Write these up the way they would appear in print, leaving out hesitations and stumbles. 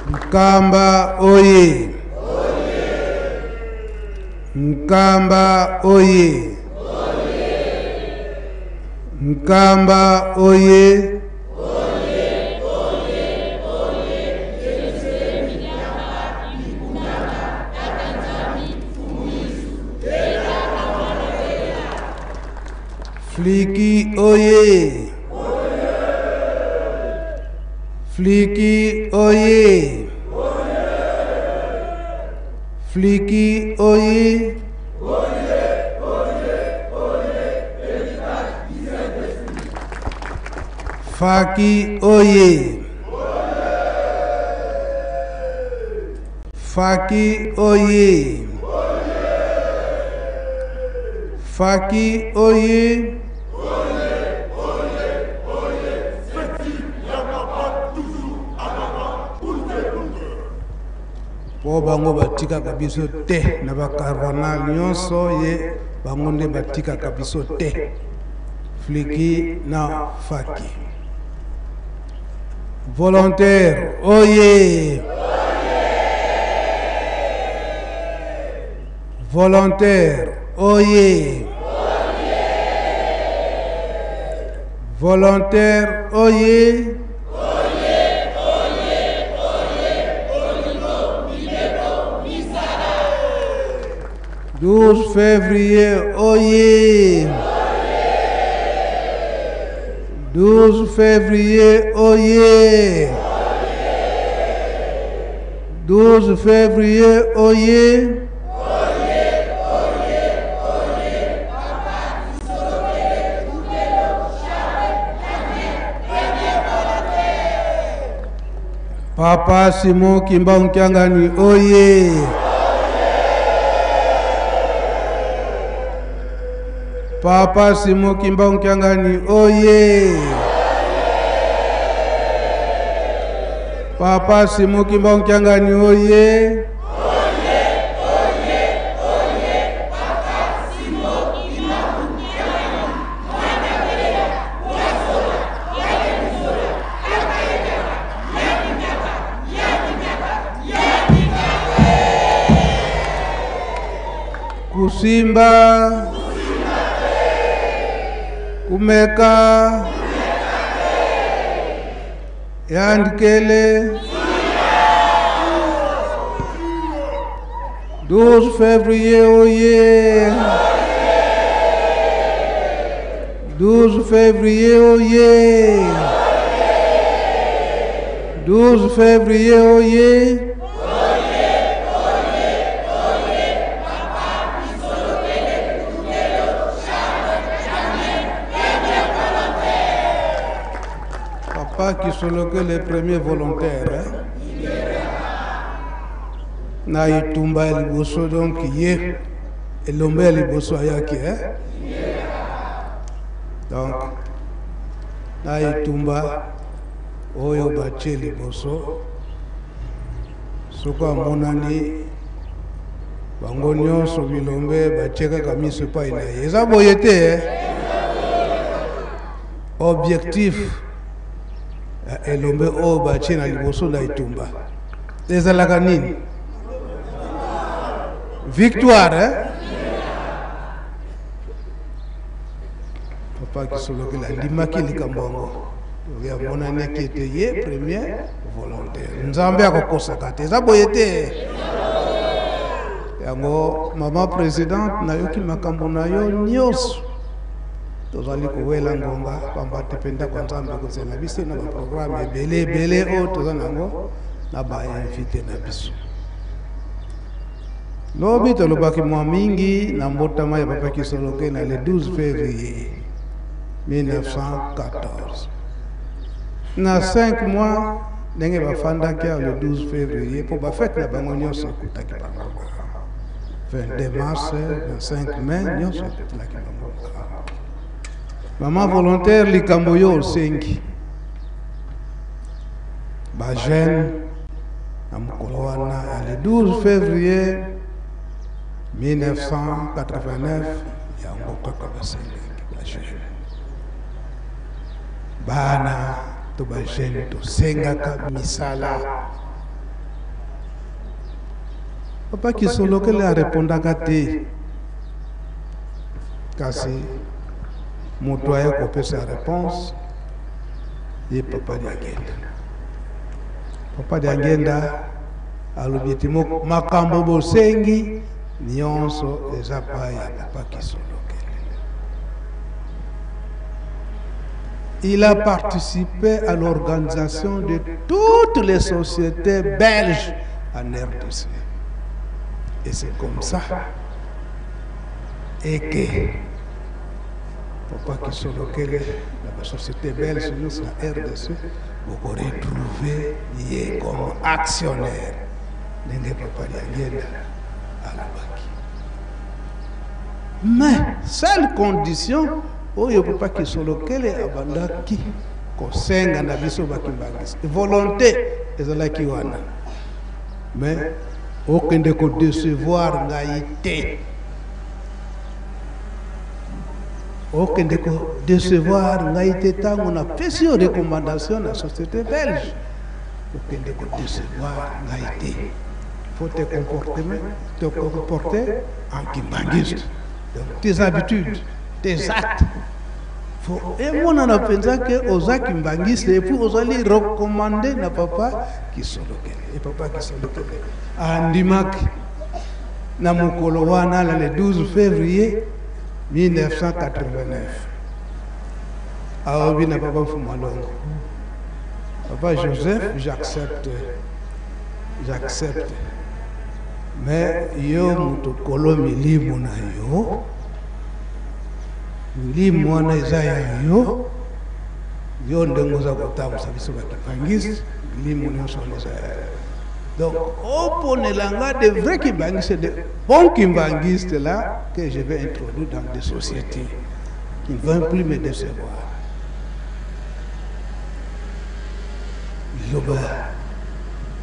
Nkamba oye! Nkamba oye! Nkamba oye! Fliki oye! Fliki oye! Fliki oye! Faki oye! Faki oye! Faki oye! Po bango batikaka biso te na ba carvanal nyonso ye bango nde batikaka biso te fliki na faki volontaire oye volontaire oye volontaire oye 12 février, oye! 12 février, oye! 12 février, oye! Papa Simon Kimbangu Kiangani, oye! Papa Simon Kimbangu Kiangani, oye! Papa Simon Kimbangu Kiangani, oye! Kusimba, kumeka, yandikele. 12 février, oye! 12 février, oye! 12 février, oye! Papa Kisolokele le premier volontaire, hein? Na etumba ya liboso donc ye elombe ya liboso ayaki eh? Donc na etumba oyo batie liboso soko amonani bango nyonso bilombe batie kaka miso epai na ye eza boye te eh? Objectif ya elombe oyo batie na liboso na etumba ezalaka nini? Victoire eh? Papa Kisolokele andimaki likambo yango, amonanaki ete ye premier volontaire. Nzambe akokosaka te, eza boye te. Yango mama presidente, nayoki makambo na yo nyonso, tozali kowela ngonga pamba te mpe ndako ya Nzambe ekozela biso na baprograme ebele ebele oyo toza na yango na bainvite na biso. Lobi tolobaki mwa mingi na mbotama ya Papa Kisoloke na le 12 février 1914. Na 5 mois ndenge bafandaki awa le 12 février mpo bafete na bango nyonso ekutaki bango 22 mars, 25 mai nyonso ekutelaki bango. Mama volontaire, likambo yo osengi ba jeune na mokolo wana ya le 12 février 1989, yango kaka basengaki ba jeune, bana to ba jeune tosengaka misala. Papa Kisolokele arepondaka te, kasi moto aye kopesa réponse ye Papa Diangenda. Papa Diangenda alobi ete makambo bosengi nyonso eza pa ya Papa Kisolokele. Il a participé à l'organisation de toutes les sociétés belges en RDC. Et c'est comme ça et que Papa Kisolokele, la société belge nyonso na RDC, bokoretrouve ye comme actionnaire ndenge Papa Diangenda alobaki. Mais seule condition oyo Papa Kisolokele abandaki kosenga na biso bakimbangisi, volonté ezalaki wana, mais okende kodecevoir ngai te, okende kodecevoir ngai te ntango napesi yo recommandation na société belge, okende kodecevoir ngai te. Faut te comporter, te comporter en kimbanguiste. Donc tes habitudes, tes actes, faut emonana mpenza ke oza kimbanguiste et puis ozali recommandé na Papa Kisolokele. Et Papa Kisolokele andimaki na mokolo wana, la le 12 février 1989, alobi na Papa Mfumalongo, Papa Joseph, j'accepte, j'accepte, mais yo moto kolo milimo na yo, milimo wana eza ya yo, yo ndenge oza kotambusa biso bakipangisi, milimo nyonso wana eza ya yo. Donc oponela nga de vrais kimbanguistes, de bons kimbanguistes là que je vais introduire dans des sociétés qui ne vont plus me décevoir. Liloba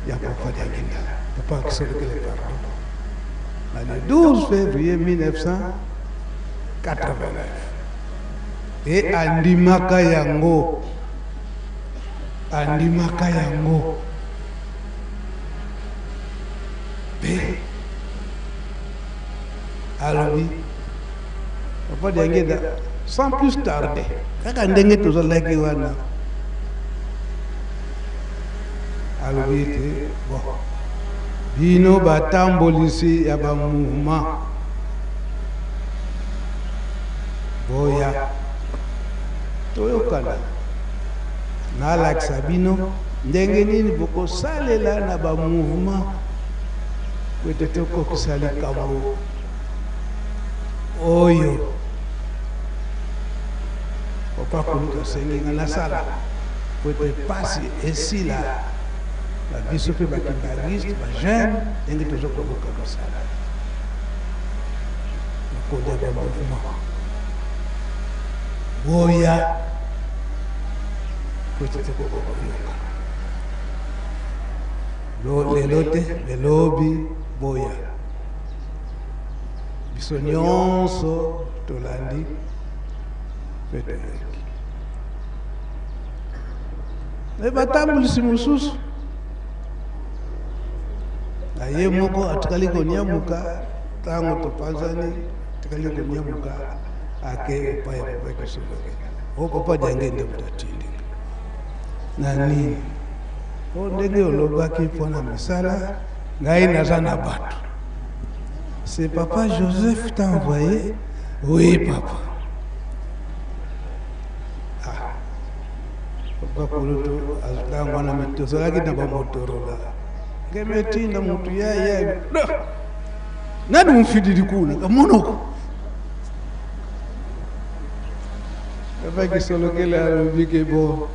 ya Papa Diangienda, Papa Kisolokele, pardon, na le 12 février 1989, et andimaka yango, andimaka yango mpe alobi Papa Diangienda, sans plus tarder, kaka ndenge tozalaki wana, alobi ete bon, bino batambolisi ya bamouvement, boya toyokana, nalakisa bino ndenge nini bokosalela na bamouvement po ete tokokisa likambo oyo Papa Kulutu asengi nga nasala po ete pasi esila na biso mpe bakimbanguiste, bajeune, ndenge tozokokoka kosala mokonzi ya bamouvement, boya po ete tokokoka koyoka lelo te, lelobi boya. Biso nyonso tolandi mpe toyoki. Me batambulisi mosusu na ye moko atikali konyamuka ntango topanzani, atikali konyamuka ake epai ya Papa Kisolokele. O Papa Diangenda moto atindi na nini? O ndenge olobaki mpona misala, ngai naza na bato. C'est Papa Joseph t'a envoyé? Oui, papa. Ah. Papa Kulutu, ntango wana tozalaki na bamotorola, ngemetinda motu ya ye nani mufidili kuna kamonoko. Papa Kisolokele alobi ke bon,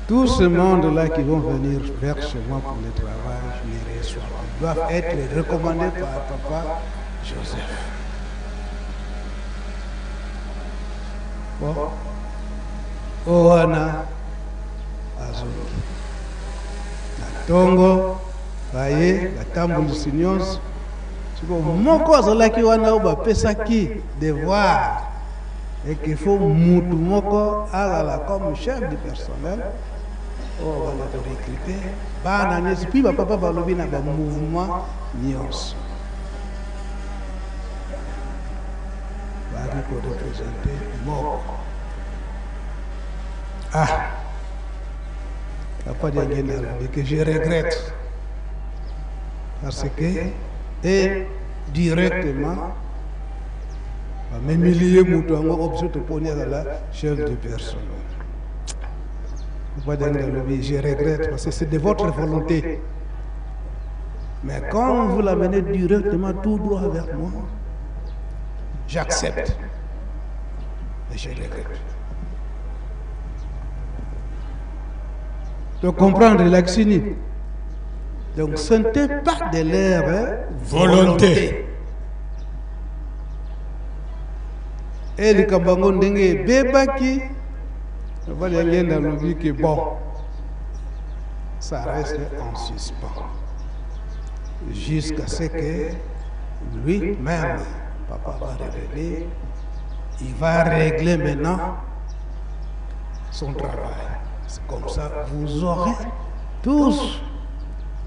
tout ce monde-là qui vont venir vers chez moi pour le travail, je les reçois. Ils doivent être recommandés par Papa Joseph. Bon, owana azongi na ntongo, baye batambulisi nyonso. Siko moko azalaki wana oyo bapesaki devoir et qu'il faut mutu moko azala comme chef du personnel oyo banda korecrute bana nyonso, puis bapapa balobi na bamouvement nyonso. azali korepresente moko. Ah, papa Diangienda alobi que je regrette parce que et directement bamemeli ye moto yango oyo biso toponi azala chef du personnel. Papa Diangienda alobi je regrette parce que c'est de votre volonté. Mais quand vous l'amenez directement tout droit vers moi, j'accepte. Et je regrette. De comprendre l'axini. Donc ce n'était pas de leur volonté. Et likambo yango ndenge ebebaki, Papa Diangienda alobi que bon, ça reste en suspens jusqu'à ce que lui-même, papa va revenir, il va régler maintenant son travail. C'est comme ça, vous aurez tous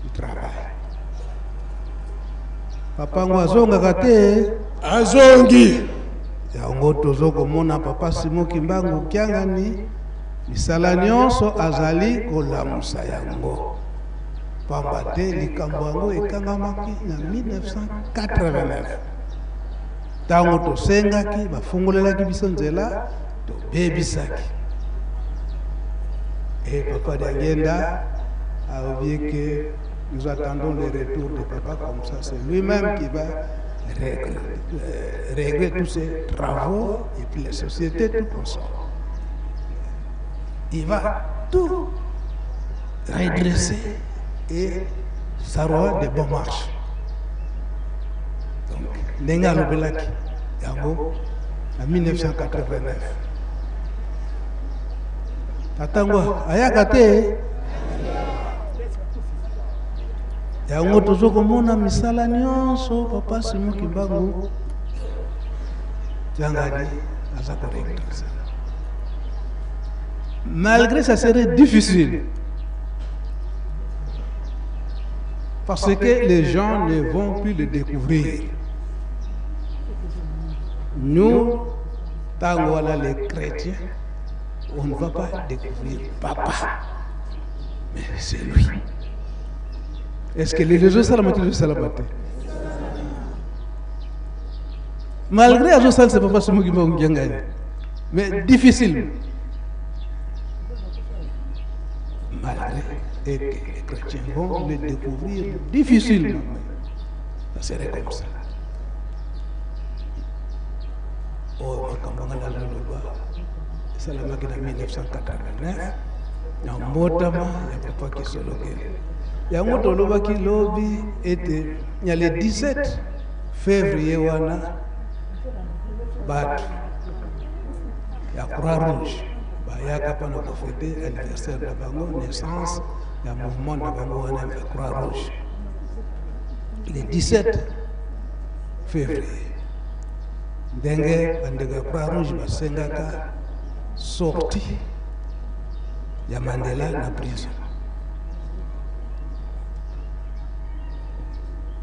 du travail. Papa ngo azongaka te. Azongi. Yango tozo komona papa Simon Kimbangu Kiangani misala nyonso azali kolamusa yango. Pamba te likambo yango ekangamaki na 1989. Tango tosengaki, bafungolelaki biso nzela, tobebisaki. Et papa Diangienda a oublié que nous attendons le retour de papa, comme ça c'est lui-même qui va régler tous ses travaux et puis les sociétés, tout comme ça. Il va tout redresser et ça aura de bonnes marches. Donc, ndenge alobelaki yango na 1989. Tata ngo ayaka te. Yango tozo komona misala nyonso papa Simon Kimbangu Kiangani aza koredresse. Malgré ça serait difficile parce que les gens ne vont plus le découvrir. Nous, tango wana les chrétiens, on ne va pas découvrir papa, mais c'est lui. Est-ce que les réseaux salamati, les salamati? Malgré Azo Sal, c'est papa Simon Kimbangu Kiangani, mais difficile. Malgré et que les chrétiens vont le découvrir difficilement. Ça serait comme ça. Oh, makambo nga naloloba esalamaki na 1989 na mbotama ya papa Kisolokele. Yango tolobaki lobi ete ya le 17 février wana bato ya Croix-Rouge bayaka mpona kofete anniversaire na bango, naissance ya mouvement na bango wana ya Croix-Rouge le 17 février. Ndenge bandeko ya Croix-Rouge basengaka sortie ya Mandela na prison.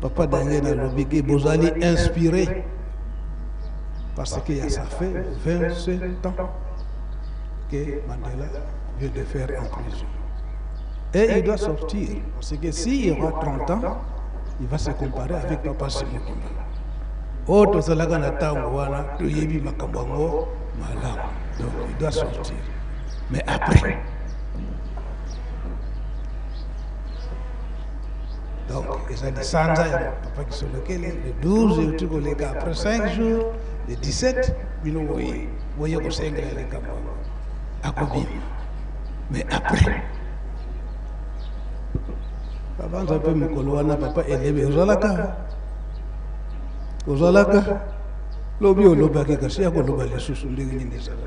Papa Daniel alobi ke bozali inspiré parce que ça fait 27 ans que Mandela vient de faire en prison. Et il doit sortir parce que s'il aura 30 ans, il va se comparer avec Papa Simon Kimbangu. Oh, tozalaka na tango wana, toyebi makambo yango malamu. Donc il doit sortir. Mais après, donc ezali sanza ya papa Kisolokele le 12 euti koleka après 5 jours, le 17 bino boye boye kosengela likambo yango akobima. Mais après, babanza mpe mokolo wana papa elebe ozalaka ozalaka lobi olobaki kasi ya koloba lisusu ndenge nini ezalaka.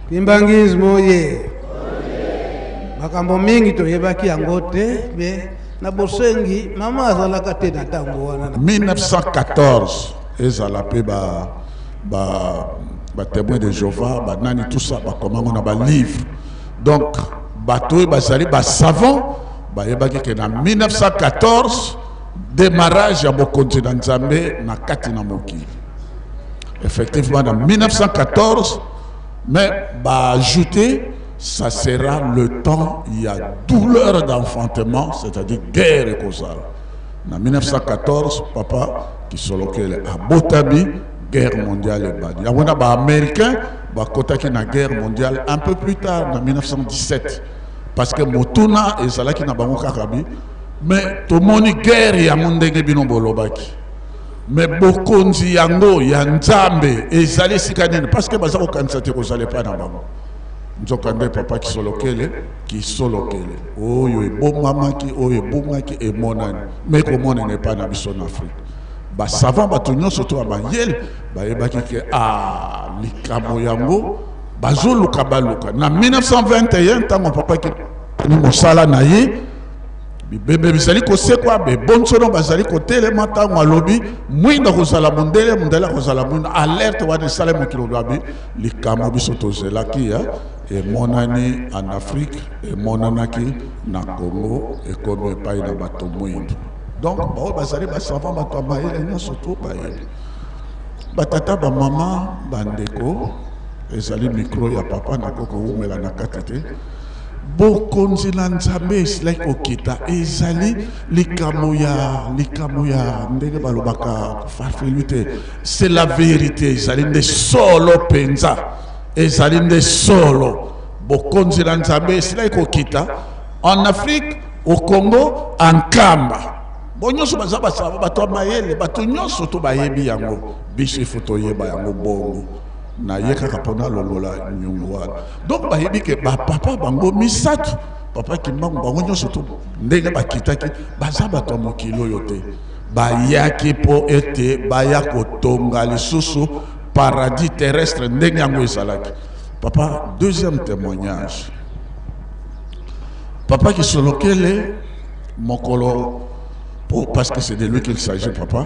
Kimbangisme ye makambo mingi toyebaki yango te, mais na bosengi mama azalaka te na ntango wana. 1914 ezala pe ba témoin de Jéhovah, ba nani tout ça ba komango na ba livre. Donc bato oyo bazali ba savant bayebaki ke na 1914 Démarrage ya bokonzi na Nzambe na kati na mokili. Effectivement, en 1914, mais bah, ajouter, ça sera le temps, il y a douleur d'enfantement, c'est-à-dire guerre et causale. En 1914, papa Kisolokele abotami, guerre mondiale ebandi. Yango na ba américain bakotaki na guerre mondiale un peu plus tard, en 1917, parce que motuna ezalaki na bango kaka bi, mais tomoni guerre yango ndenge bino bolobaki, mais bokonzi yango ya Nzambe ezali esika nini? Parce que baza kokanisa te kozala epai na bango. Nzokande papa Kisolokele, Kisolokele oyo ebomamaki, oyo ebungaki, emonani, mais ekomonana epai na biso na Afrique. Basavant, bato nyonso to ya mayele bayebaki ke ah, likambo yango bazoluka baluka. Na 1921, ntango papa ni mosala na ye, bibembe bizali kosekwa, bebonsono bazali kotelema, ntango alobi mwindo akozala mondele, mondele akozala mwindo, alerte wana esala mokili lobi likambo biso tozelaki ya emonani en Afrique, emonanaki na Congo, ekomi epai na bato mwindo. Donc baoyo bazali basavant, bato ya mayele nyonso to bayebi, batata, bamama, bandeko, ezali micro ya papa, nakoki kowumela na kati te. Bokonzi na Nzambe esilaki kokita, ezali likambo ya ndenge balobaka farfelu te, c'est la vérité, ezali nde solo mpenza, ezali nde solo. Bokonzi na Nzambe esilaki kokita en Afrique, au Congo, en Nkamba. Bo nyonso baza basava, bato ya mayele, bato nyonso to bayebi yango. Biso ifo toyeba yango bongo na ye kaka mpona longola nyongo wana. Donc bayebi ke bapapa bango misato, papa Kimbangu, bango nyonso to ndenge bakitaki, baza bato ya mokili oyo te. Bayaki mpo ete baya kotonga lisusu paradis terrestre ndenge yango ezalaki. Papa, deuxième témoignage, papa Kisolokele mokolo po, parce que c'est de lui qu'il s'agit. Papa,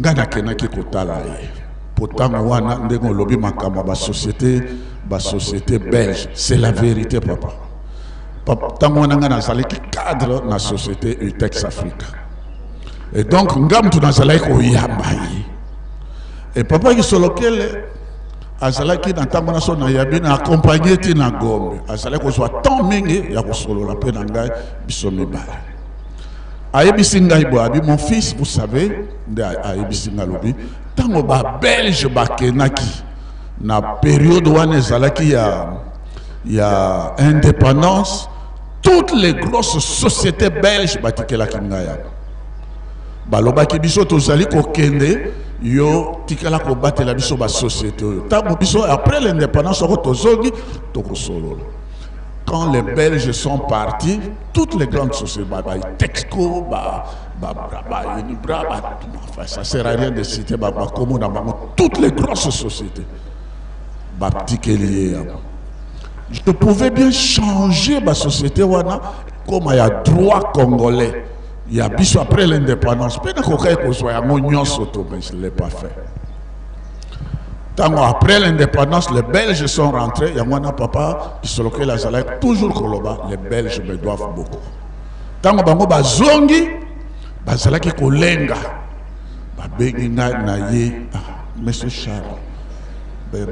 ngai nakendaki kotala ye po ntango wana ndenge olobi makambo ya basociété belge, c'est la vérité, papa. Ntango wana ngai nazalaki cadre na société Utex Africa et donc ngai mutu nazalaki koyamba ye. E papa Kisolokele azalaki na ntango na so nayabi na accompagne ti na Gombe, azalaki kozwa temps mingi ya kosolola mpe na ngai, biso mibale. Ayebisi ngai boye, abi: "Mon fils, vous savez", nde ayebisi ngai, alobi ntango babelge bakendaki na période wana ezalaki ya indépendance, toutes les grosses sociétés belges batikelaki ngai yango. Balobaki: "Biso tozali kokende, yo tikala kobatela biso basociété oyo. Ntango biso après l'indépendance soko tozongi, tokosolola." Quand les Belges sont partis, toutes les grandes sociétés, ba, ba Texco, ba ba ba, ba Unibra, ba, enfin, ça sert à rien de citer ba ba komona bango, toutes les grosses sociétés batikeli ye yango. Je pouvais bien changer ma société wana comme ya droit congolais ya biso après l'indépendance, mpe nakokaki kozwa yango nyonso to, mais je ne l'ai pas fait. Ntango après l'indépendance les Belges sont rentrés, yango wana papa Kisolokele azalaki toujours koloba: "Les Belges me doivent beaucoup." Ntango bango bazongi, bazalaki kolenga, babengi ngai na ye: "Ah, monsieur Charles,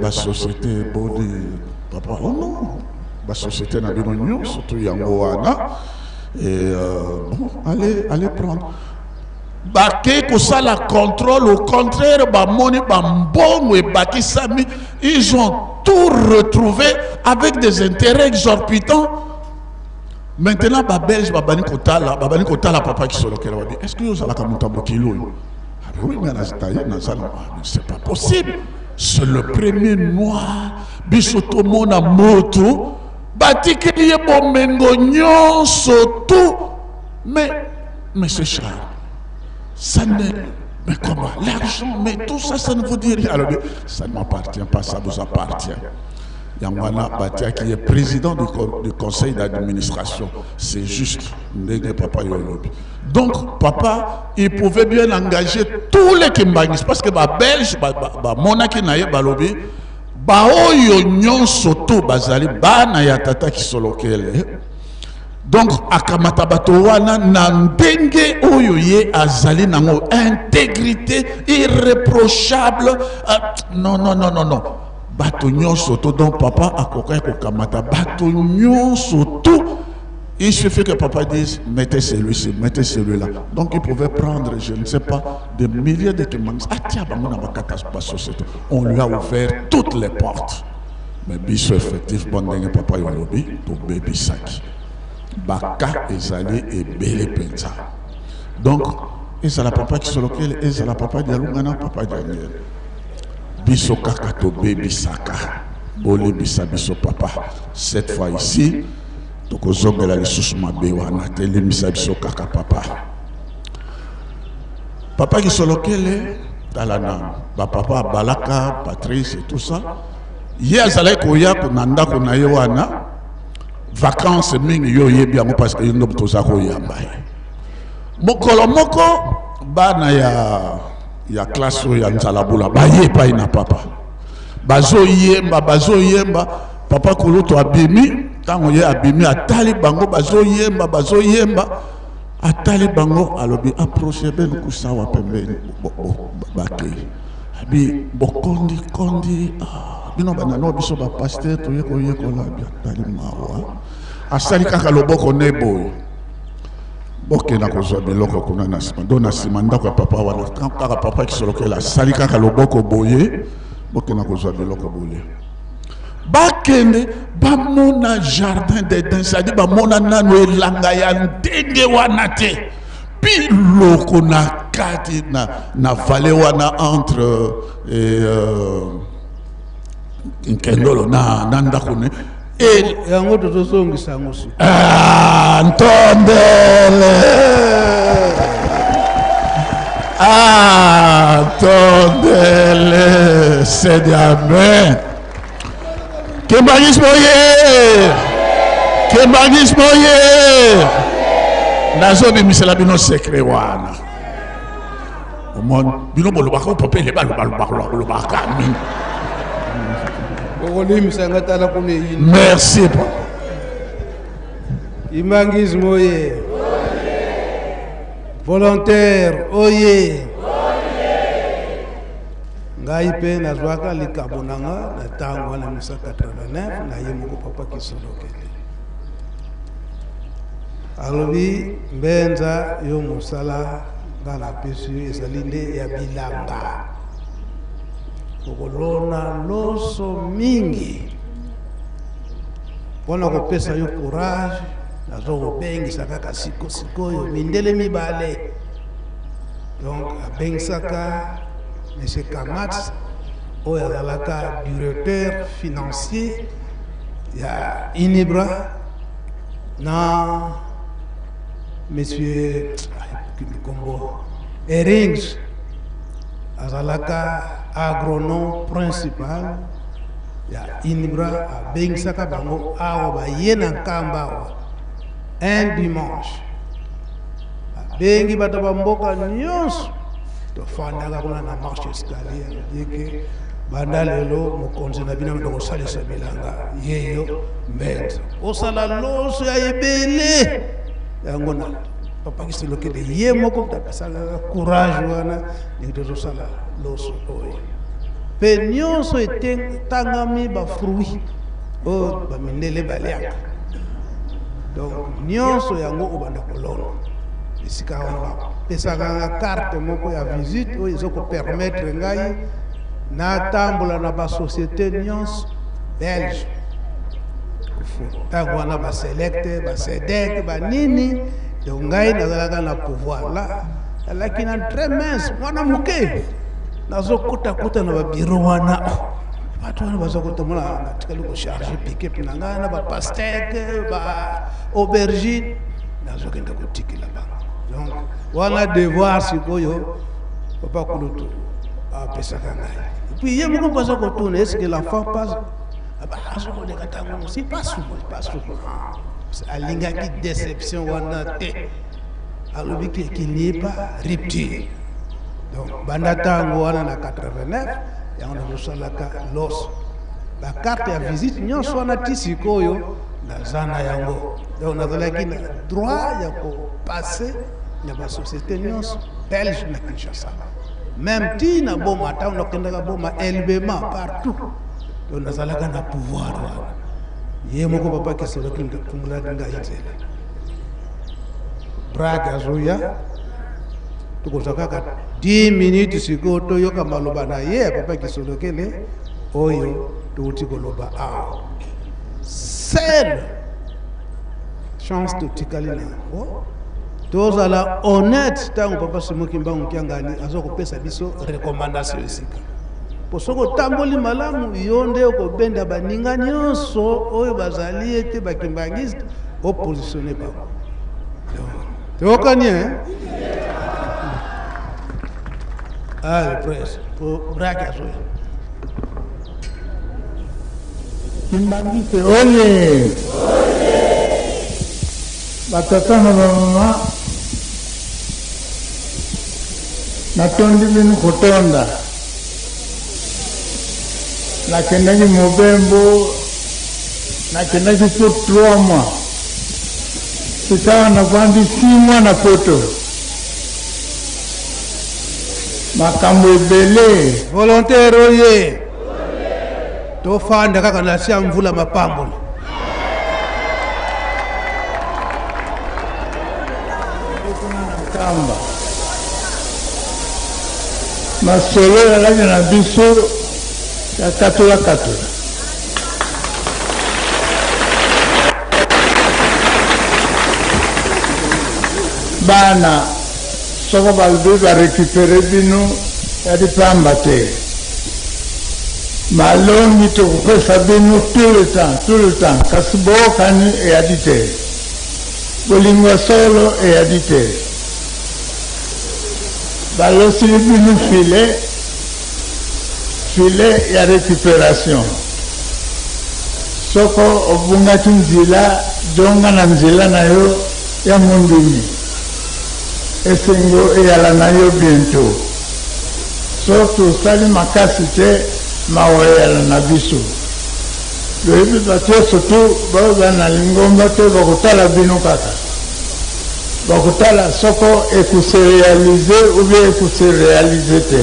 basociété boni, papa?" "Oh non, basociété na bino nyonso to yango wana." Et bon, allez, allez prendre. Bake kosala contrôle, au contraire bamoni bambongo ebakisami. Ils ont tout retrouvé avec des intérêts exorbitants. Maintenant babelge babandi kotala papa Kisolokela, babi: "Est ce que ozalaka moto ya mokili oyo?" "Ah oui, mais naye nazala." "Ah, c'est pas possible, c'est le premier noir biso tomona moto batikeli ye bomengo nyonso tout. Mais monsieur Charles, ça ne mais comment, l'argent, mais tout ça, ça ne vous dit rien?" Alors "Ça ne m'appartient pas, ça vous appartient." Yango wana batiaki ye président du conseil d'administration. C'est juste ndenge papa yo olobi. Donc papa, il pouvait bien engager tous les Kimbanguistes, parce que babelge bamonaki na ye, balobi: "Baoyo nyonso to bazali bana ya tata Kisolokele, Donc akamata bato wana na ndenge oyo ye azali nango, intégrité irréprochable. Non, non, non, non, non, bato nyonso to. Donc papa akokaki kokamata bato nyonso tout. Il suffit que papa dise: mettez celui-ci, mettez celui-là. Donc il pouvait prendre, je ne sais pas, des milliers de kimbanguistes, atia bango na bakata basociété. On lui a ouvert toutes les portes. Mais biso, effectivement, ndenge papa yo alobi, tobebisaki. Baka ezali ebele mpenza. Donc ezala papa Kisolokele, ezala papa Dialungana, papa Daniel, biso kaka tobebisaka. Bolebisa biso, papa. Cette fois ici tokozongela lisusu mabe wana te. Limbisa biso kaka, papa. Papa Kisolokele, tala nanu bapapa Balaka, Patrice et tout ça. Ye azalaki koya na ndako na ye wana vacances mingi. Yo oyebi yango parce que yo nde moto oza koyamba ye. Mokolo moko bana ya classe oyo ya Nzalabula baye epai na papa, bazoyemba, bazoyemba. Papa kulutu abimi. Ntango ye abimi, atali bango bazoyemba, bazoyemba, atali bango, alobi: approche benu kusawa pembeni. Bakei. Abi: bokondi kondi, ah, bino banano, biso bapasteur toye koyekola. Abi atali mawa, asali kaka loboko ne boye: bokenda kozwa biloko kuna na nsima. Do na nsima ndako ya papa wana kaka, papa Kisolokele asali kaka loboko boye: bokenda kozwa biloko boye. Bakende, bamona jardin d'Eden, c'est-à-dire bamona nano elanga ya ndenge wana te. Biloko na kati na vallée wana entre Nkendolo na ndako ne e. Yango tozozongisa yango si. Ah, Ntondele, ah, Ntondele, c'est amen. Kimbanguisme oye! Kimbanguisme oye! Nazobimisela bino secret wana. Omoni bino bolobaka, papa ele balobaka mingi. Okolimisa nga, tala kuna eyini. Merci, papa. Kimbanguisme oye! Volontaire oye! Ngai mpe nazwaka likabo na nga na ntango wana 1989 na ye moko papa Kisolokele. Alobi: Mbenza, yo mosala nga napesi yo ezali nde ya bilanga, okolona loso mingi. Mpona kopesa yo courage, nazokobengisa kaka sikosikoyo mindele mibale. Donc abengisaka monsieur Kamats oyo azalaka directeur financier ya Unibra na monsieur kombo Erings, azalaka agronome principal ya Unibra. Abengisaka bango awa, baye na Nkamba awa un dimanche. Abengi bato bamboka nyonso, tofandaka kuna na marche escalier. Alobi eke banda lelo mokonzi na bino bando kosalisa bilanga yeyo Mbenza, kosala loso ya ebele. Yango na papa Kisolokele ye moko moto apesalaka courage wana ndenge tozosala loso oyo. Mpe nyonso etangami, bafruit oyo bamindele baliaka, donc nyonso yango obanda kolona esika wana. Bapesaka nga carte moko ya visite oyo ezokopermettre ngai natambola na basociété nyonso belge ntango wana, baselect, basedek, banini. Donc ngai nazalaka na pouvoir la, nazalaki na très mince, mwana moke, nazokotakota na babiro wana. Oh, bato wana baza kotamona, natikali kocharge pick-up na ngai na bapastèque, baaubergine, nazokende kotikela bango. Donc wana devoir sikoyo papa kulutu apesaka ngai. Et puis ye moko mpo aza kotuna: est ce que l'enfant passe? Azokoleka ntango mosi, pas souvent, pas souvent. Alingaki déception wana te. Alobi qu'il n'y ait pas rupture. Donc banda ntango wana na 89, yango nazosalaka loso, bacarte ya visite nyonso wana ti sikoyo. Naza na yango. Donc nazalaki na droit ya ko passer na ba société nyonso belge na Kinshasa. Même ti na Boma, ntango nakendaka Boma, Elbema, partout. Donc nazalaka na pouvoir wana. Ye moko papa Kisolokele moto afungolaki ngai nzela. Brag azoya, tokozwa kaka 10 minutes sikoyo toyoka maloba na ye papa Kisolokele oyo touti koloba awa. Seule chance totikali na yango, tozala honnête ntango papa Simon Kimbangu Kiangani aza kopesa biso recommandation esika po soki otamboli malamu yo nde okobenda baninga nyonso oyo bazali ete bakimbangiste opositionne bango. Toyokani hein? Allez, presse po brake azoya. Kimbangiste oye! Batata na bamama, natondi bino kotonda. Nakendaki mobembo, nakendaki mpo 3 mois, sikawa navandi 6 mois na poto. Makambo ebele. Volontaire oye! Tofanda kaka na se ya mvula mapamboli. Kuna na Nkamba, masolo ezalaki na biso ya katola katola. Bana soko balobi ba recuperer bino yali pamba te. Malongi tokopesa bino tout le temps, tout le temps, kasi boyokani eyali te. Bolingo ya solo eyali te. Balosili bino filet, filet ya recuperation. Soko obungaki nzila, zonga na nzela na yo ya mondimi. Esengo eyala na yo bientot. Soki tosali makasi te, mawa eyala na biso. Loyebi bato yonso tu baoyo ba na lingomba te bakotala bino kaka. Bakotala soko eko se realiser ou bien eko se realiser te.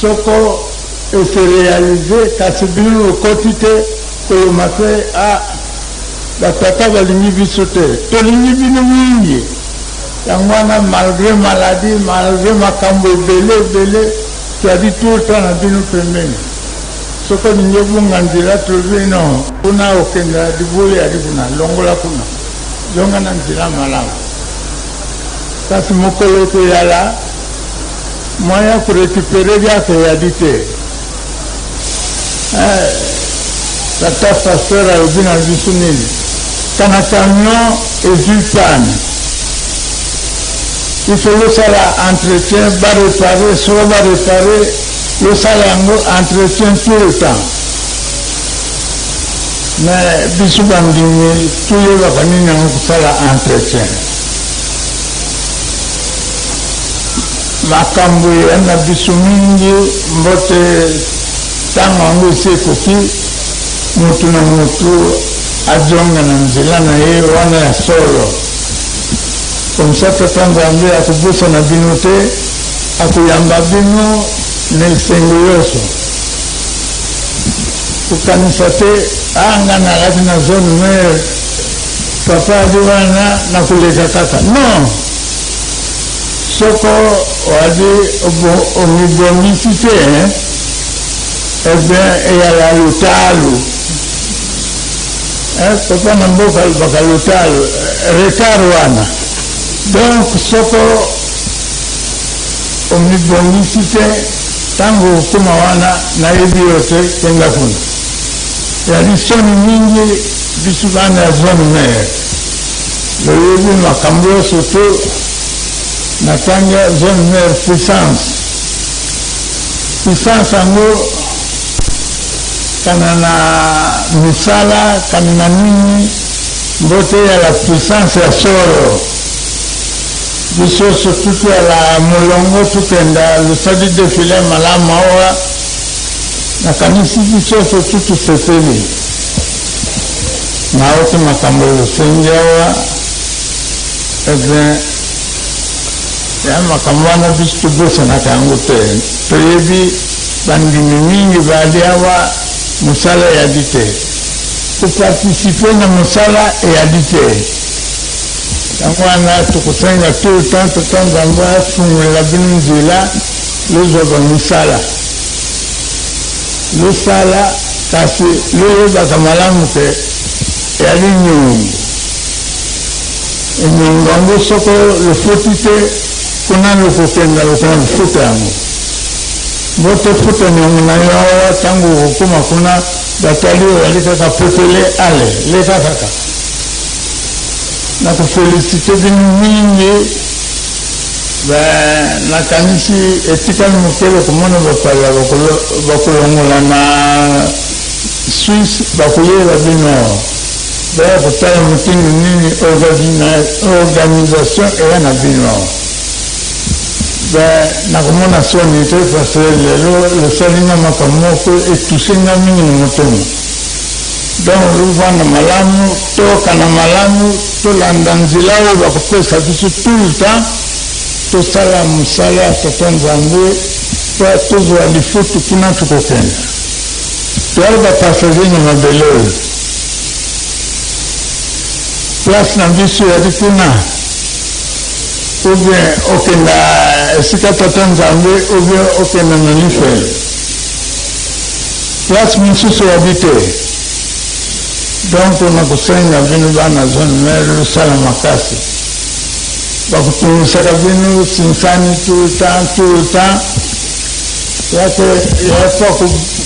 Soko e se realiser kasi bino bokoti te, koloma te ah ba tata balingi biso te. Tolingi bino mingi. Yango wana malgre maladie, malgre makambo ebele ebele, toyali tout le temps na bino pembeni. Soki olingi obunga nzela, tolobi non, kuna okenda libulu eyali kuna, longola kuna, zonga na nzela malamu. Kasi mokolo ekoyala, moyen ya ko recuperer liaka eyali te. Eh, tata pasteur alobi na biso nini? Kana camion ezwi panne, il faut losala entretien, ba reparer, soko ba reparer, losala yango entretien tout le temps. Mais biso bandimi toyebaka nini yango kosala entretien. Makambo eya na biso mingi mbote ntango yango esi ekoki, moto na moto azonga na nzela na ye wana ya solo. Comme ça Tata Nzambe akobosana bino te, akoyamba bino na esengo yonso. Kokanisa te ah nga nalaki na zone mère papa adi wana nakoleka kaka non. Soko oadi omibongisi te hein, eh bien eyala lotalo hein, papa na mboka alobaka lotalo retard wana. Donc soko omibongisi te tango okokoma wana nayebi yo te kenda kuna. Ezali soni mingi biso bana ya zone mère loyebi makambo yonso te na tangi ya zone mère puissance puissance yango kana na misala kana na nini mbote ya la puissance ya solo biso surtout ya la molongo tukenda losali defile malamu awa nakanisi biso surtout tosepeli. Nayoki makambo losengi awa, eh bien, ya makambo wana biso tobosanaka yango te. Toyebi bandimi mingi bali awa, mosala eyali te, koparticipe na mosala eyali te. Yango wana tokosenga tout le temps Tata Nzambe afungolela bino nzela lozwa bamisala losala, kasi loyebaka malamu ke eyali nyongo. Enyongo yango soko lofoti te, kuna lokokenda lokona kofuta yango. Mbo tofuta nyongo na yo awa, ntango okokoma kuna batali oyali kaka pepele, ale leka kaka. Nakofelisite bino mingi. Nakanisi etikali moke bokomona bapaya bakolongola na Suisse, bakoyela bino awa, baya kotala motindo nini organisation eya na bino awa. Nakomona soni te, parce lelo losali nga makambo moko etouche nga mingi na motema. Donc lovanda malamu, tokana malamu, tolanda nzela oyo bakopesa biso tout le temps, tosala mosala ya Tata Nzambe po tozwa lifutu kuna tokokende. Toyali bapassager na mabele oyo, place na biso eyali kuna, ou bien okenda esika Tata Nzambe, ou bien okenda na lifelo. Place mosusu eyali te. Donc nakosenga bino bana zone mère losala makasi. Bakotungisaka bino sinsani tout le temps, tout le temps, yake ya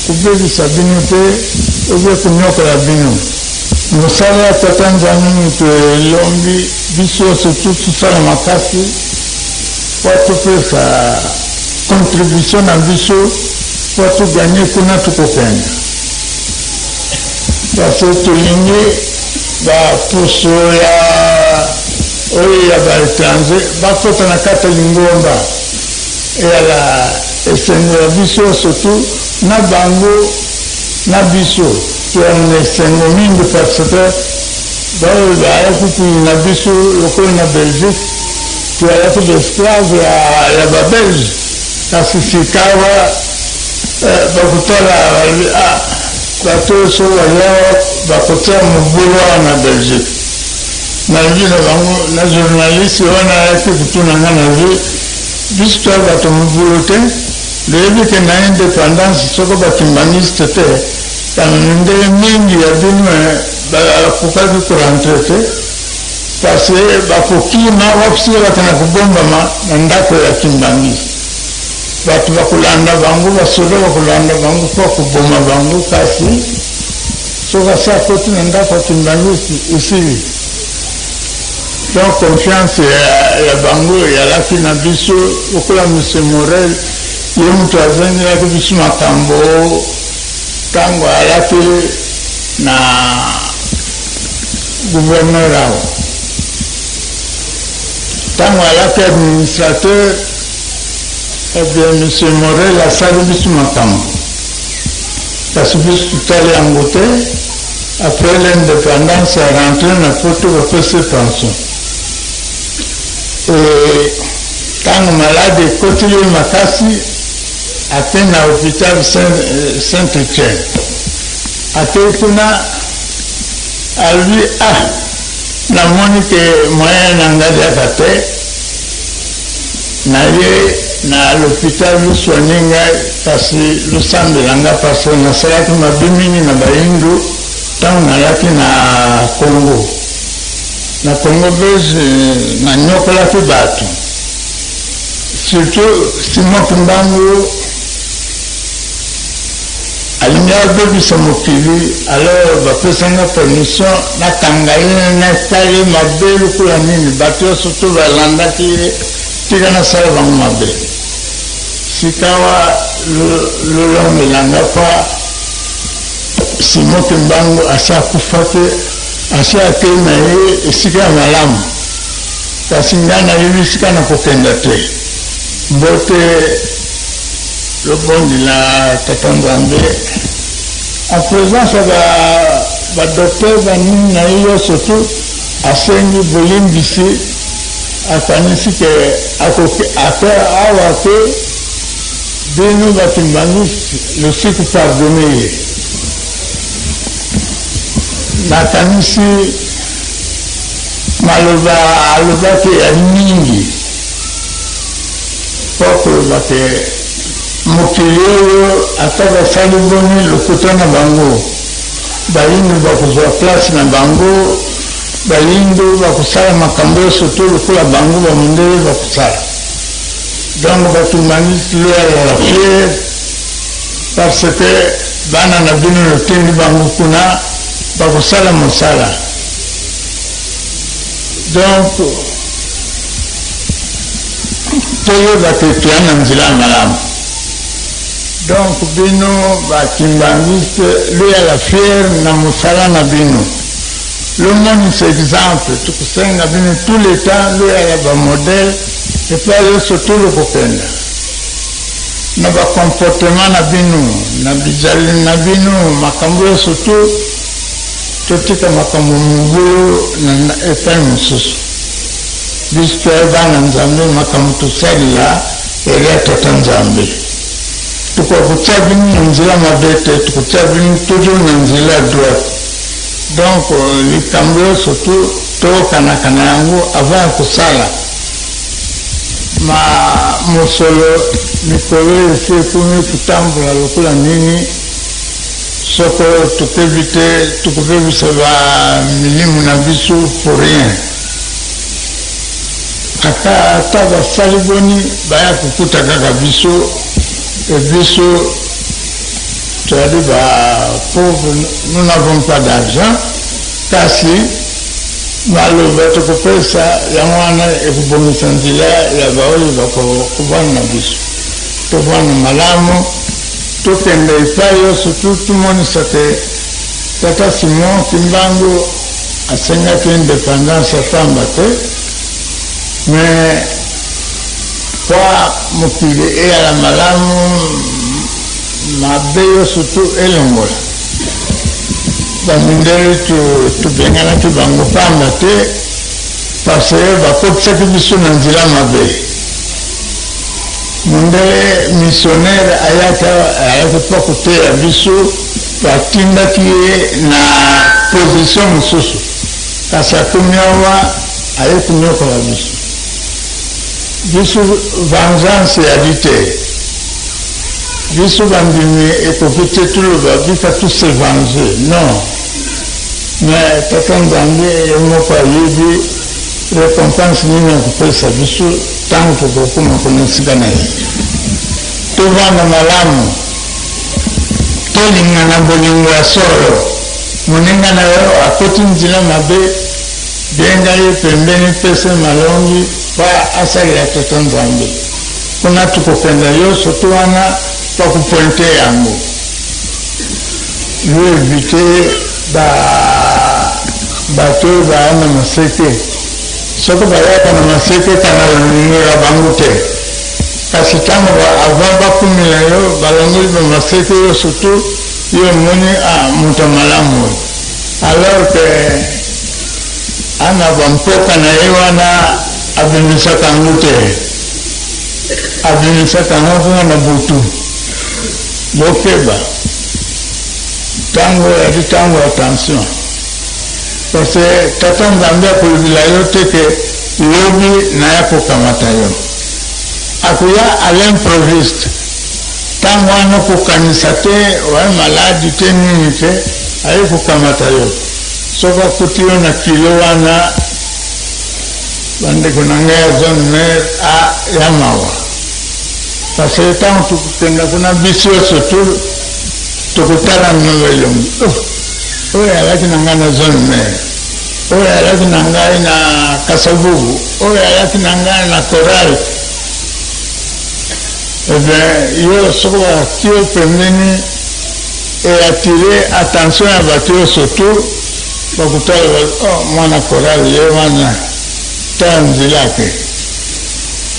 kobebisa bino te obe konyokola bino. Mosala ya Tata Nzambe moto elombi biso nyonso tosala makasi po topesa contribution na biso po toganye kuna tokokende, parce que tolingi bapuso ya oyo ya baétranger bakota na kati ya lingomba. Eyala esengo ya biso, surtout na bango na biso toyala na esengo mingi, parce que baoyo bayaki koyina biso lokola na Belgique, toyalaki baesclave ya babelge, kasi sikawa bakotala balobi: ah, bato oyo so bayawa bakotia mobulu awa na Belgique. Nalobi na bango, na journaliste wana ayaki kotuna nga, nalobi: biso toya bato mobulu te. Loyebi ke na indépendance, soko bakimbanguiste te, ndenge mingi ya bino bakokaki korentrer te, parce bakokima wapisika bakenda kobombama na ndako ya Kimbangiste. Bato bakolanda bango, basoda bakolanda bango mpo koboma bango, kasi soki asi akoti na ndako ya Kimbangiste, esili. Donc confiance ya bango eyalaki na biso. Lokola monsieur Morel, ye moto azangelaki biso makambo ntango ayalaki na gouverneur awa, ntango ayalaki administrateur, eh bien, monsieur Morel asali biso makambo, kasi biso totali yango te. Après l'indépendance, arentre na Poto, bapesi pension. Ntango malade ekotili makasi, ake na hôpital Saint Etienne. Akei kuna, alobi: ah, namoni ke moyen na ngai liaka te, na ye na l'hôpital, losoigne ngai, kasi losambela nga, parce que nasalaki mabe mingi na bayindu ntango nalaki na Congo, na Congo belge. Nanyokolaki bato, surtout Simon Kimbangu alingi abebisa mokili. Alors bapesanga permission nakanga ye, nasali mabe lokola nini. Bato nyonso to balandaki ye, tika nasala bango mabe. Sikawa lolongelanga pa Simon Kimbangu asi akufa te, asi akei na ye esika ya malamu, kasi ngai nayebi esika na kokenda te. Mbote lobondela Tata Nzambe en présence ya Ba docteur ba nini na ye yonso tout asengi bolimbisi akanisi ke akoki ata awa te bino ba kimbanguiste losiku pardonne ye nakanisi maloba alobaki ya mingi mpo koloba ke mokili oyo ata basali boni lokuta na bango Bayindo bakozwa place na bango, bayindo bakosala makambo yonso to lokola bango ba mundele bakosala. Donc ba kimbanguiste loyala fier parce que bana na bino lotindi bango kuna bakosala mosala. Donc toyeba ke toya na nzela ya malamu. Donc bino ba kimbanguiste loyala fier na mosala na bino, lomonisa exemple, tokosenga bino tout le temps loyala ba modèle epai yonso to lokokenda na ba comportement na bino na bizaleli na bino makambo yonso to totika makambo mobulu na epai mosusu. Biso toya bana Nzambe, makambo tosalela elia Tata Nzambe. Tokoka kotia bino na nzela mabe te, tokotia bino toujours na nzela ya droite. Donc likambo nyonso tu toyokanaka na yango avant ya kosala ma mosolo. Mikolo esi ekomi kotambola lokola nini, soko tokebi te tokobebisa ba milimu na biso pour rien. Ata ata basali boni baya kokuta kaka biso e biso toyali ba pauvre, nous n'avons pas d'argent, kasi maloba tokopesa yango wana ekobongisa nzela ya baoyo bakovanda na biso. Tovanda malamu, tokende epai nyonso tu tomonisa te Tata Simon Kimbangu asengaki independance ya pamba te, mais po mokili eyala malamu, mabe nyonso tu elongola. Bamindele tobenganaki bango pamba te, parce que bakotisaki biso na nzela mabe. Mondele missionnaire ayaki ayaki mpo koteya biso, batindaki ye na position mosusu, kasi akomi awa aye konyokola biso. Biso vengeance eyali te, biso bandimi ekoki te toloba bika to se venger, non, mais Tata Nzambe ye moko ayebi recompense nini akopesa biso ntango tokokoma kuna esika na ye. Tovanda malamu, tolingana bolingo ya solo. Moninga na yo akoti nzela mabe, benga ye pembeni, pesa ye malongi mpo asalela Tata Nzambe. Kuna tokokenda yonso to wana bakopointe yango. Yo evite ba bato oyo baya na maseke. Soki bayaka na maseke, kanga loningela bango te. Kasi ntango avant bakumela yo, balongoli ba maseke yo surtout yo omoni ah moto ya malamu oyo. Alors que ana bampoka na ye wana abimisaka yango te, abimisaka yango kaka na butu. Bokeba, ntango ezali ntango ya tension, parce que Tata Nzambe akolobela yo te ke lobi naya kokamata yo. Akoya à l'improviste, ntango wana okokanisa te, oya maladi te nini te, aye kokamata yo. Soki akuti yo na kilo wana, bandeko na ngai ya zone mare a ya mawa, parce que ntango tokokenda kuna biso nyonso tu tokotala mnolo elongi, oh, oyo alaki na ngai na zone mare, oyo alaki na ngai na Kasavubu, oyo alaki na ngai na Coral. Eh bien, yo soki batie yo pembeni e attire attention ya bato nyonso tu bakotala, oh, mwana Coral ye wana, tala nzela ake.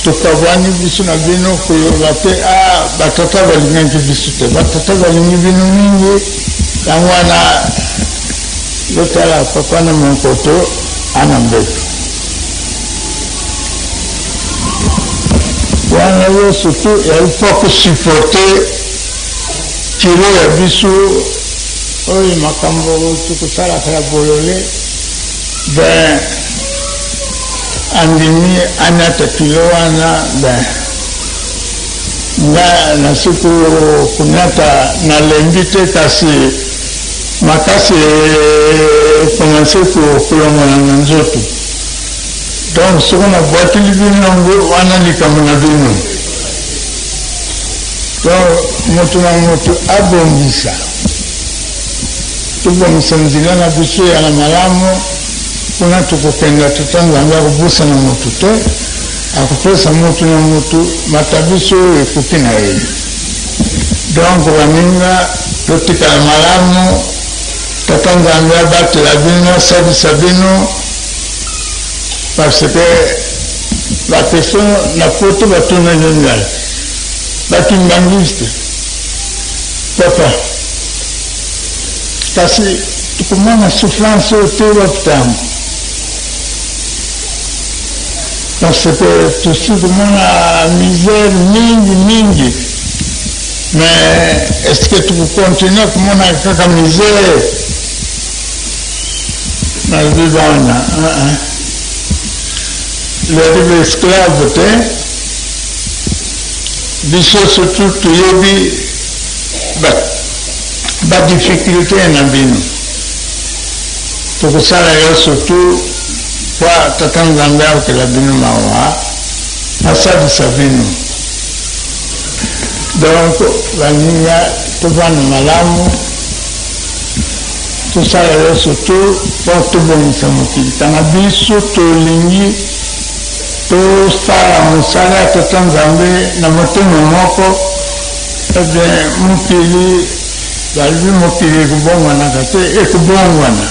Tokabwani biso na bino, koloba te ah, batata balingaki biso te, batata balingi bino mingi, yango wana. Lotala papa na monkoto ana mbeto. Wana yo surtout il faut ko supporter kilo ya biso oyo makambo tokosalaka ya bolole ben andimi anyata kilo wana ben nga nasi konyata nalembi te kasi makasi ekomance kolongola na nzoto donc soki nabwakeli bino yango wana likambo na bino donc moto na moto abongisa tobongisa nzela na biso ya na malamu kuna tokokenda tata nzambe akobosana moto te akopesa moto na moto matabiso oyo ekoki na ye donc baninga totikala malamu tata nzambe abatela bino asalisa bino parce que baquestion na poto batunaki ngai bakimbangiste papa kasi tokomona souffrance oyo te wapi ntango parce que tosi komona misère mingi mingi mais est ce que tokocontinue komona kaka misère nalobi bana lori baesclave te biso surtout toyebi badifficulté na bino tokosala yo surtout po tata nzambe akokela bino mawa asalisa bino donc baninga tovanda malamu tosala yo surtout mpo tobongisa mokili tanga biso tolingi tosala mosala ya tata nzambe na motema moko ebien mokili balobi mokili ekobongwanaka te ekobongwana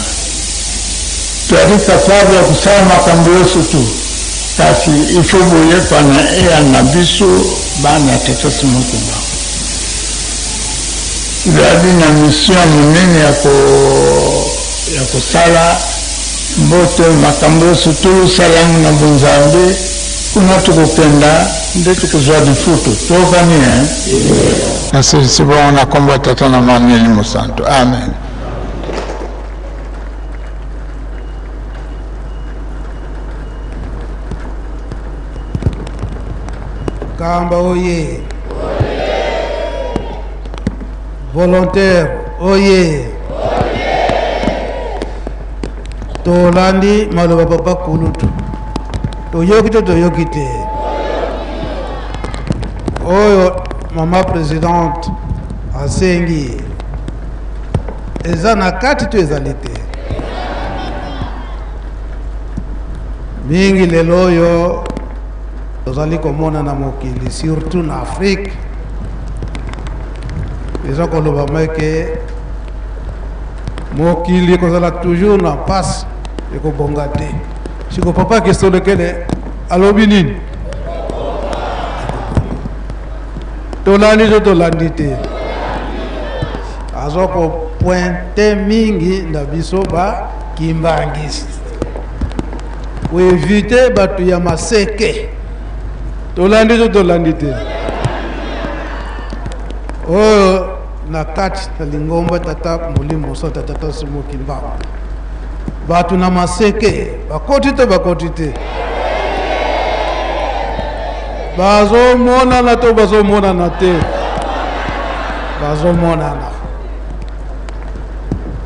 toyali capable ya kosala makambo nyonso tu kasi il faut boyekwana eya na biso bana ya tata Simon Kimbangu tozali na mission ya monene ya kosala mbote makambo nyonso tosala yango na bonzambe kuna tokokenda nde tokozwa lifutu toyokani nasilisi bongo na nkombo ya tata na mwana elimo santo amen. Kamba oye. Volontaire oye. Tolandi maloba papa kulutu. Toyoki to toyoki te. Oyo mama présidente asengi eza na kati to ezali te. Mingi lelo oyo tozali komona na mokili surtout na Afrique eza koloba meke mokili ekozala toujours na mpasi ekobonga te. Siko papa Kisolokele alobi nini? Tolandi to tolandi te? Aza kopointe mingi na biso ba kimbangisi koevite bato ya maseke. Tolandi to tolandi te? Oyo na kati na lingomba tata molimo so tata Simon Kimbangu bato na maseke bakoti to bakoti te? Bazomonana to bazomonana te? Bazomonana.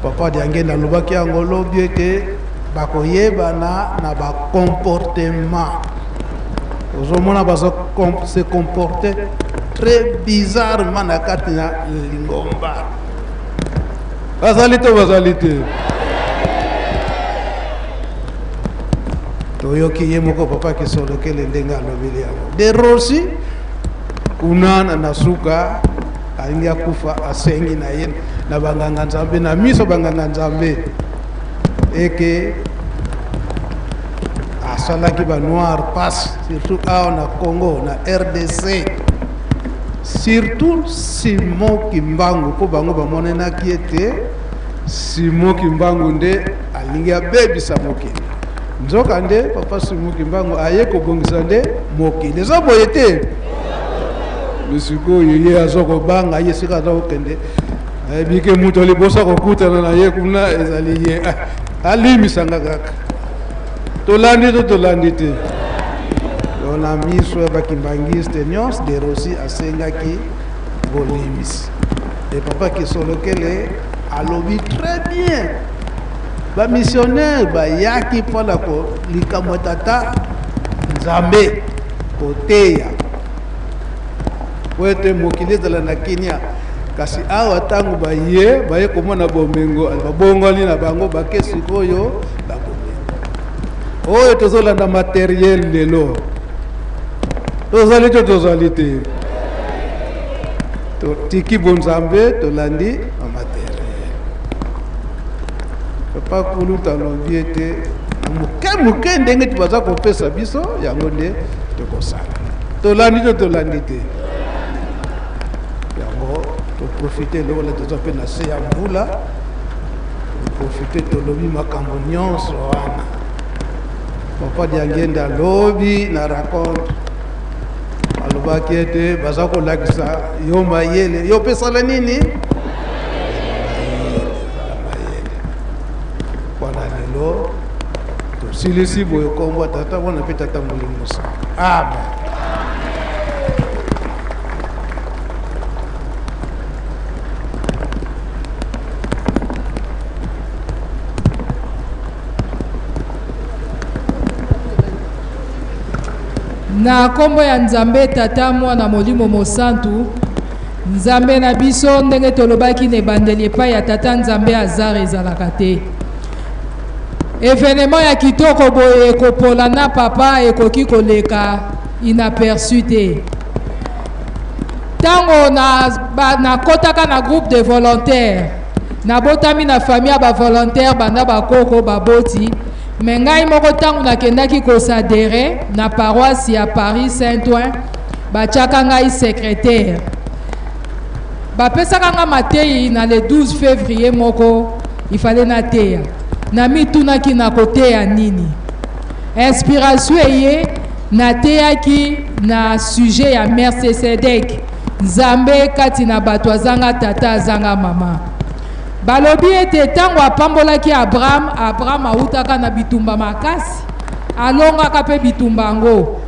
Papa Diangenda alobaki yango lobi ete bakoyebana na bacomportement. Ozomona bazo se comporter très bizarrement na kati na lingomba. Bazali to bazali te? Toyoki ye moko papa Kisolokele ndenge alobeli yango. De Rossi kuna na suka alingi akufa asengi na ye na banganga nzambe na miso banganga nzambe eke asalaki ba noir passe surtout awa na Congo na RDC surtout Simon Kimbangu mpo bango bamonenaki ete Simon Kimbangu nde alingi abebisa mokili. Nzoka nde papa Simon Kimbangu aye kobongisa nde mokili. Eza boye te? Sikoyo ye aza kobanga, ye esika aza kokende ayebi ke moto ya liboso akokutana na ye kuna ezali ye. Ah, alimbisanga kaka. Tolandi to tolandi te? Na miso ya bakimbangiste nyonso, De Rossi asengaki bolimbisi. E papa Kisolokele alobi très bien, bamissionnaire bayaki mpona likambo ya tata Nzambe koteya po ete mokili ezala na kimia. Kasi awa ntango baye baye komona bomengo, babongwani na bango, bake sikoyo na bomengo oyo tozolanda materiel lelo. Tozali to tozali te? Totiki bonzambe, tolandi na materiel. Papa Kulutu alobi ete moke moke ndenge baza kopesa biso yango nde tokosala. Tolandi to tolandi te? Yango toprofite lokola toza mpe na se ya mbula, toprofite tolobi makambo nyonso wana. Papa Diangenda alobi na rencontre, alobaki ete baza kolakisa yo mayele, yo pesala nini mayele wana. Lelo tosilisi boye, kombo tata wana mpe tata Molimo Santo. Amen. Na nkombo ya Nzambe Tata, Mwana, Molimo Mosantu, Nzambe na biso, ndenge tolobaki na ebandeli, epai ya Tata Nzambe hasard ezalaka te. Evenement ya kitoko boye ekopola na papa ekoki koleka inaperçu te. Ntango nakotaka na groupe de volontaires, nabotami na famille ya bavolontaire banda bakoko baboti me ngai moko. Ntango nakendaki kosadere na paroisse ya Paris Saint-Ouen, batiaka ngai secrétaire, bapesaka nga matei na le 12 février moko ifale nateya. Namitunaki nakoteya nini. Inspiration eye, nateyaki na sujet ya Melchisedek, Nzambe kati na bato azanga tata azanga mama. Balobi ete ntango apambolaki Abraham, Abraham awutaka na bitumba makasi, alongaka mpe bitumba yango.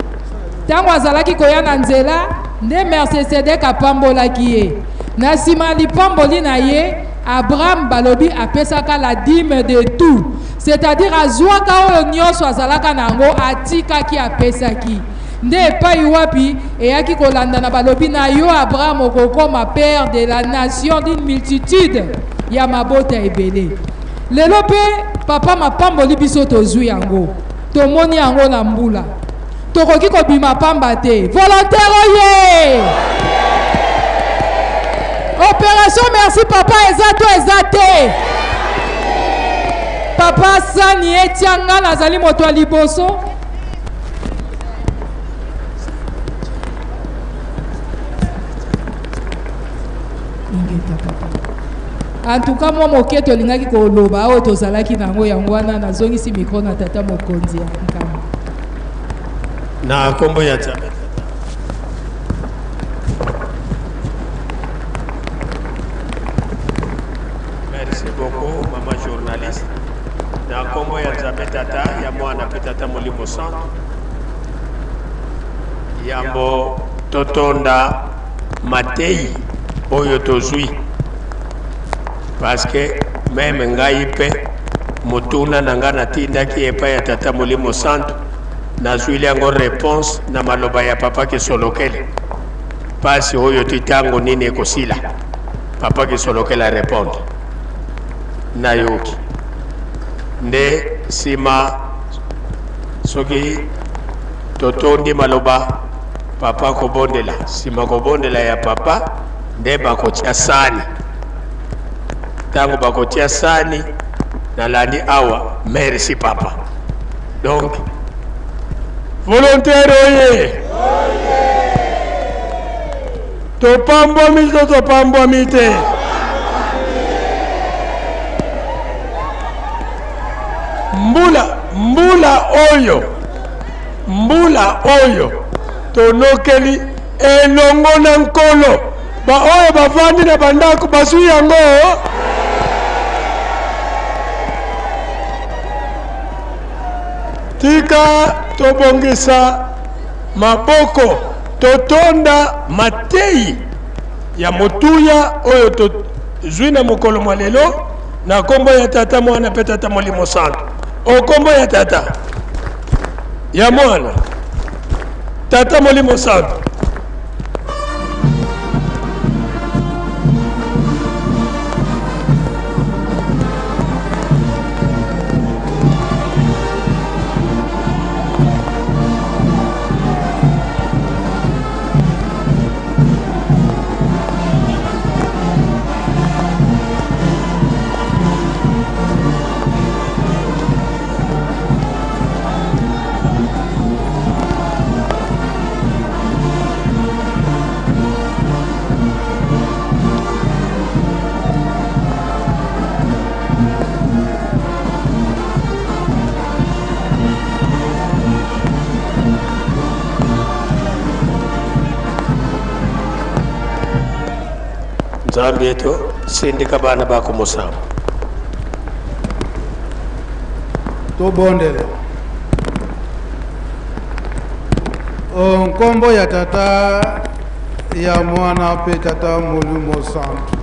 Ntango azalaki koya na nzela nde Melchisedek apambolaki ye. Na nsima ya lipamboli na ye, Abraham balobi apesaka la dîme de tout, c'est-à-dire azwaka oyo nyonso azalaka na yango, atikaki, apesaki. Nde epai wapi eyaki kolandana, balobi na yo Abraham okokoma père de la nation d'une multitude ya mabota ebele. Lelo mpe papa mapamboli biso tozwi yango, tomoni yango na mbula, tokoki kobima pamba te. Volontaire oye! Opération merci papa eza to eza te? Papa sani etia nga nazali moto ya liboso. Ingeta papa. En tout cas mwa moke tolingaki koloba oyo tozalaki na yango, yango wana nazongisi micro na tata mokonzi ya Nkamba. Na nkombo ya Nzambe. Merci beaucoup mama journaliste. Na nkombo ya Nzambe Tata, ya Mwana mpe Tata Molimo Santo, yambo totonda matei oyo tozwi, parce que même ngai mpe motuna na ngai natindaki epai ya Tata Molimo Santo, nazwili yango réponse na maloba ya papa Kisolokele. Pasi oyo ti ntango nini ekosila? Papa Kisolokele arépondre, nayoki nde nsima. Soki totondi maloba, papa kobondela, nsima kobondela ya papa nde bakotia sani. Ntango bakotia sani, nalandi awa merci papa. Donc volontaire oye, topambwami to topambwami te? Mbula, mbula oyo, mbula oyo tonokeli elongo na Nkolo. Baoyo bavandi na bandako bazwi yango. Tika tobongisa maboko, totonda mateyi ya motuya oyo tozwi na mokolo mwa lelo, na nkombo ya Tata, Mwana mpe Tata Molimo Santu. O nkombo ya Tata, ya Mwana, Tata Molimo Santu. Nzambi yetu, sindika bana bako musambo. Tobondela. O nkombo ya Tata, ya Mwana mpe Tata Molimo Santu.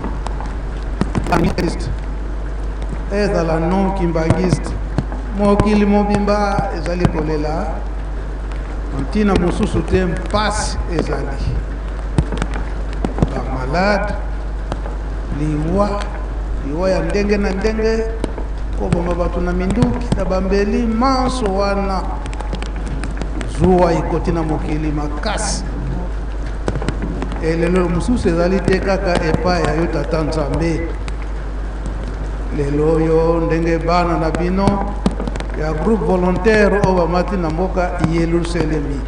Ezala non kimbanguiste, mokili mobimba ezali kolela ntina mosusu te, mpasi ezali, bamalade, liwa, liwa ya ndenge na ndenge, koboma bato na minduki na bambeli, manso wana. Zuwa ekoti na mokili makasi. Elelo mosusu ezali te kaka epai ya yo Tata Nzambe. Lelo oyo ndenge bana na bino ya groupe volontaire oyo bamati na mboka Yelusalemi,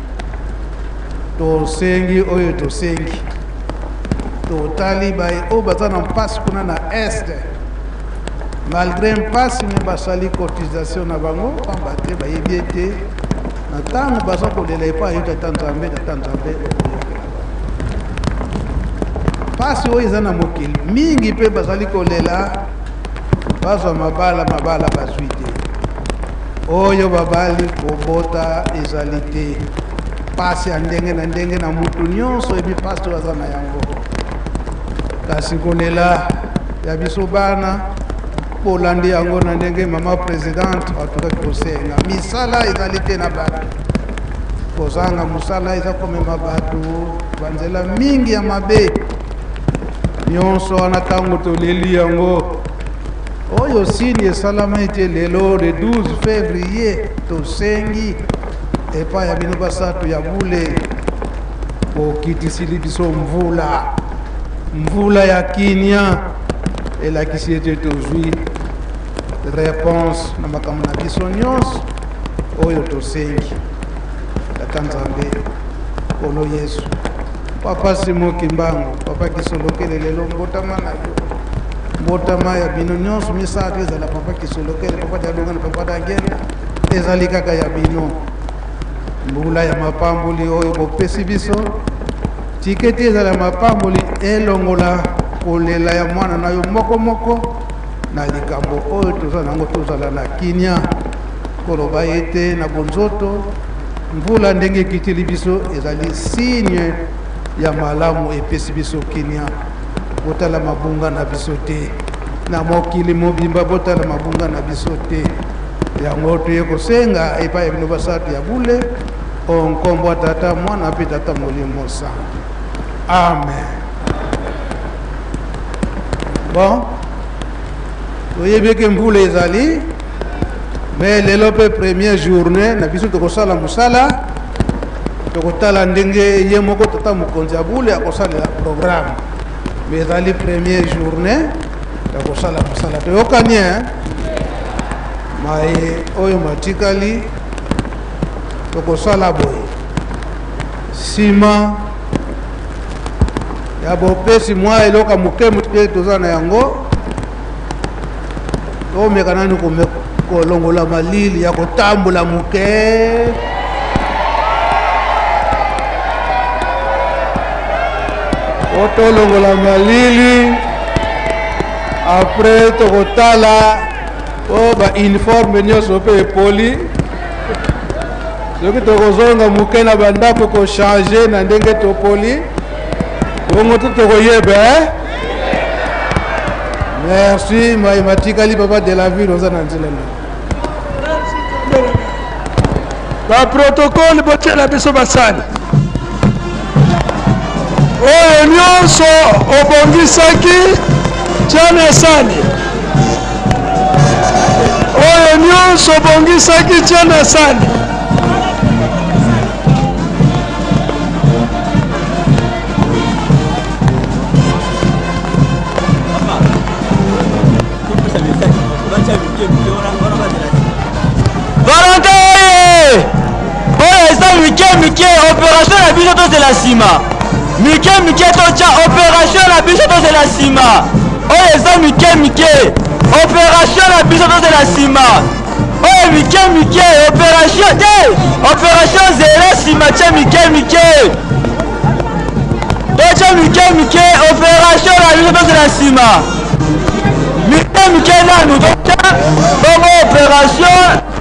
tosengi oyo tosengi, totali baye oyo baza na mpasi kuna na est, malgré mpasi me basali cotisation na bango, pamba te bayebi ete na ntango baza kolela epai yo Tata Nzambe, Tata Nzambe okoyokela bango. Mpasi oyo eza na mokili mingi, mpe bazali kolela bazwa mabala, mabala bazwi te, oyo babali kobota ezali te. Mpasi ya ndenge na ndenge na mutu nyonso oyebi mpasi oyo aza na yango. Kasi kolela ya biso bana bolandi yango na ndenge mama presidente atukaki kosenga misala ezali te na bato. Kozanga mosala eza komema bato banzela mingi ya mabe. Nyonso wana ntango toleli yango, oyo sini esalama ete lelo le 12 février tosengi epai ya bino basato ya bule, bokitisili biso mvula, mvula ya kinia elakisi ete tozwi réponse na makambo na biso nyonso oyo tosengi. Tata Nzambe, Nkolo Yesu, Papa Simon Kimbangu, Papa Kisolokele, lelo mbotama na yo, mbotama ya bino nyonso misato, ezala Papa Kisolokele, Papa Dialungana, Papa Dangenda, ezali kaka ya bino. Mbula ya mapamboli oyo bopesi biso, tiketi ezala mapamboli elongola kolela ya mwana na yo moko moko na likambo oyo toza nango. Tozala na kinia koloba ete na bonzoto mvula ndenge ekiteli biso ezali signe ya malamu, epesi biso kinia. Botala mabunga na biso te na mokili mobimba, botala mabunga na biso te. Yango toye kosenga epai ya bino basato ya bule, o nkombo ya Tata, Mwana mpe Tata Molimo Santu. Amen. Bon, toyebi eke mvula ezali, me lelo mpe première journée na biso tokosala mosala, tokotala ndenge ye moko tata mokonzi ya bule akosalela programme, me ezali première journée ya kosala mosala. Toyokani maye oyo matikali tokosala boye nsima ya bopesi mwa eloko ya moke moke toza na yango, tomeka nanu Kolongola malili ya kotambola moke. Po tolongola malili, après tokotala po ba uniforme nyonso mpe epoli. Soki tokozonga moke na bandako kochange na ndenge topoli, bongo to tokoyeba, eh? Merci, mai matikali papa de la ville oza na nzela nde. Ba protocole botiela biso basani oyo nyonso obongisaki, tia na sani. Oyo nyonso obongisaki, tia na sani. Valentin oye! Oyo eza mike mike, operation na biso tozela nsima. Mike mike totya operation na biso tozela nsima. Oyo eza mike mike, operation na biso tozela nsima. Oyo mike mike, operation te, operation zela nsima, tya mike mike. Totya mike mike, operation na biso tozela nsima. Mike mike nanu totya bongo operation.